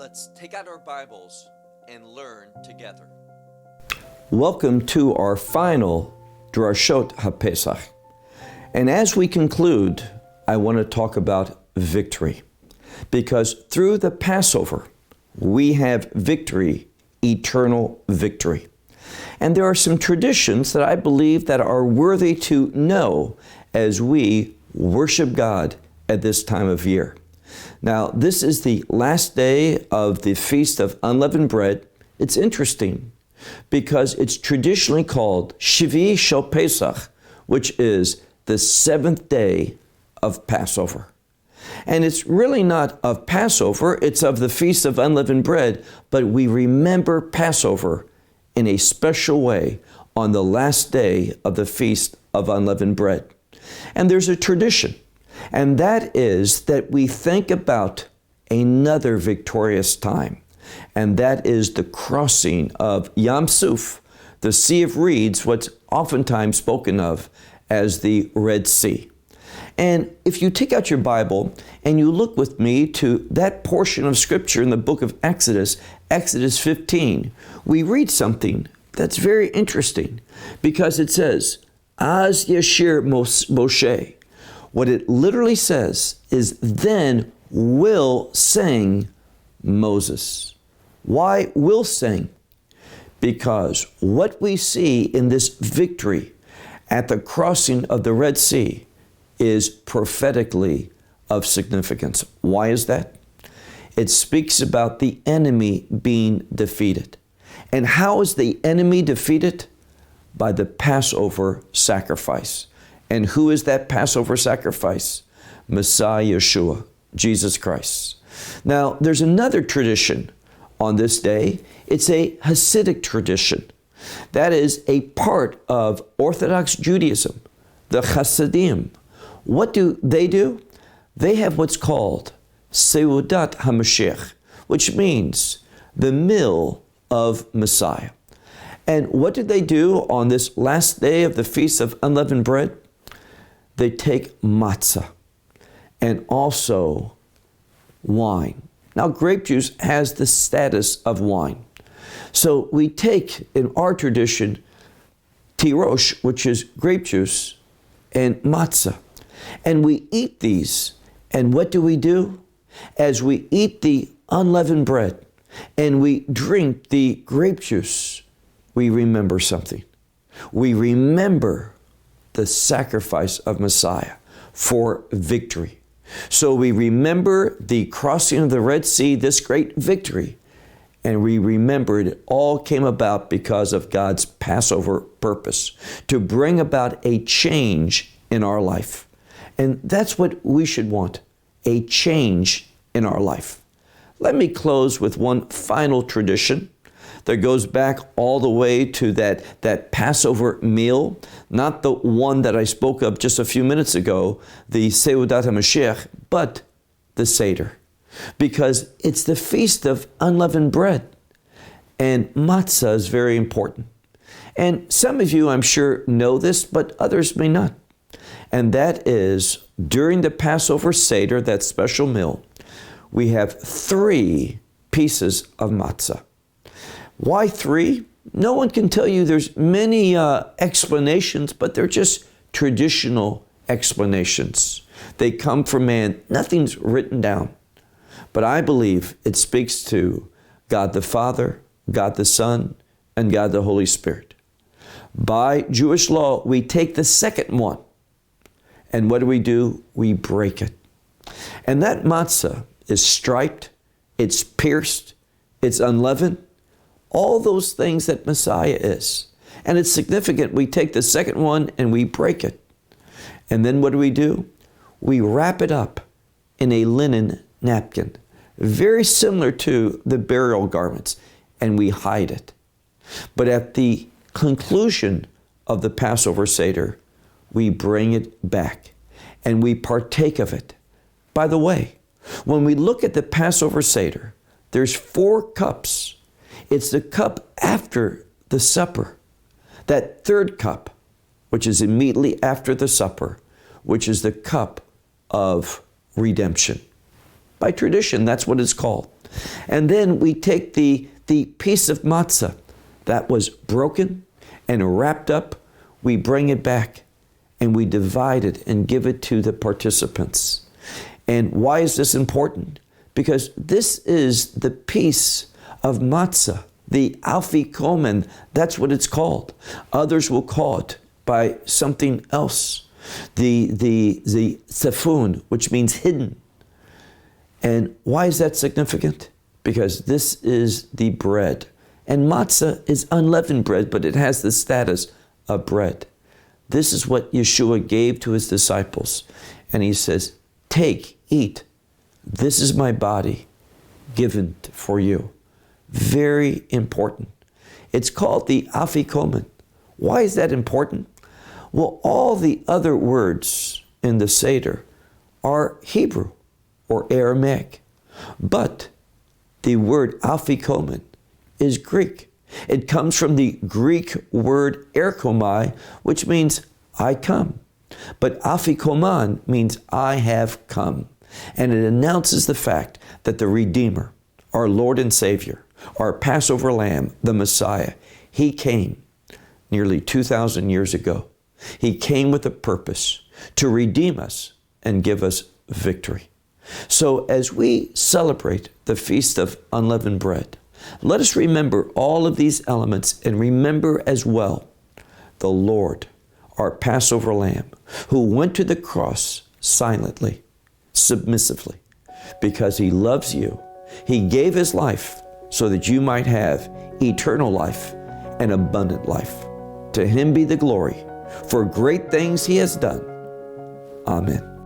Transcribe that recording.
Let's take out our Bibles and learn together. Welcome to our final Drashot HaPesach. And as we conclude, I want to talk about victory. Because through the Passover, we have victory, eternal victory. And there are some traditions that I believe that are worthy to know as we worship God at this time of year. Now, this is the last day of the Feast of Unleavened Bread. It's interesting because it's traditionally called Shivi Šo Pesach, which is the seventh day of Passover. And it's really not of Passover, it's of the Feast of Unleavened Bread, but we remember Passover in a special way on the last day of the Feast of Unleavened Bread. And there's a tradition, and that is that we think about another victorious time, and that is the crossing of Јom Suf, the Sea of Reeds, what's oftentimes spoken of as the Red Sea. And if you take out your Bible and you look with me to that portion of Scripture in the book of Exodus, Exodus 15, we read something that's very interesting because it says, Az Yashir Moshe. What it literally says is, then will sing Moses. Why will sing? Because what we see in this victory at the crossing of the Red Sea is prophetically of significance. Why is that? It speaks about the enemy being defeated. And how is the enemy defeated? By the Passover sacrifice. And who is that Passover sacrifice? Mesија Јešua, Jesus Christ. Now, there's another tradition on this day. It's a Hasidic tradition. That is a part of Orthodox Judaism, the Hasidim. What do? They have what's called Seudat HaMashiach, which means the meal of Messiah. And what did they do on this last day of the Feast of Unleavened Bread? They take matzah and also wine. Now, grape juice has the status of wine. So we take, in our tradition, tirosh, which is grape juice, and matzah. And we eat these. And what do? As we eat the unleavened bread and we drink the grape juice, we remember something. We remember the sacrifice of Messiah for victory. So we remember the crossing of the Red Sea, this great victory, and we remember it all came about because of God's Passover purpose, to bring about a change in our life. And that's what we should want, a change in our life. Let me close with one final tradition that goes back all the way to that Passover meal, not the one that I spoke of just a few minutes ago, the Seudat HaMashiach, but the Seder. Because it's the Feast of Unleavened Bread. And matzah is very important. And some of you, I'm sure, know this, but others may not. And that is, during the Passover Seder, that special meal, we have 3 pieces of matzah. Why 3? No one can tell you. There's many explanations, but they're just traditional explanations. They come from man. Nothing's written down. But I believe it speaks to God the Father, God the Son, and God the Holy Spirit. By Jewish law, we take the second one. And what do? We break it. And that matzah is striped, it's pierced, it's unleavened, all those things that Messiah is. And it's significant. We take the second one and we break it. And then what do? We wrap it up in a linen napkin, very similar to the burial garments, and we hide it. But at the conclusion of the Passover Seder, we bring it back and we partake of it. By the way, when we look at the Passover Seder, there's 4 cups. It's the cup after the supper. That third cup, which is immediately after the supper, which is the cup of redemption. By tradition, that's what it's called. And then we take the piece of matzah that was broken and wrapped up, we bring it back and we divide it and give it to the participants. And why is this important? Because this is the piece of matzah, the afikomen, that's what it's called. Others will call it by something else. The sefun, which means hidden. And why is that significant? Because this is the bread. And matzah is unleavened bread, but it has the status of bread. This is what Yeshua gave to his disciples. And he says, take, eat. This is my body given for you. Very important. It's called the afikomen. Why is that important? Well, all the other words in the Seder are Hebrew or Aramaic. But the word afikomen is Greek. It comes from the Greek word erkomai, which means I come. But afikoman means I have come. And it announces the fact that the Redeemer, our Lord and Savior, our Passover Lamb, the Messiah, he came nearly 2,000 years ago. He came with a purpose to redeem us and give us victory. So as we celebrate the Feast of Unleavened Bread, let us remember all of these elements and remember as well the Lord, our Passover Lamb, who went to the cross silently, submissively, because he loves you. He gave his life so that you might have eternal life and abundant life. To him be the glory for great things he has done. Amen.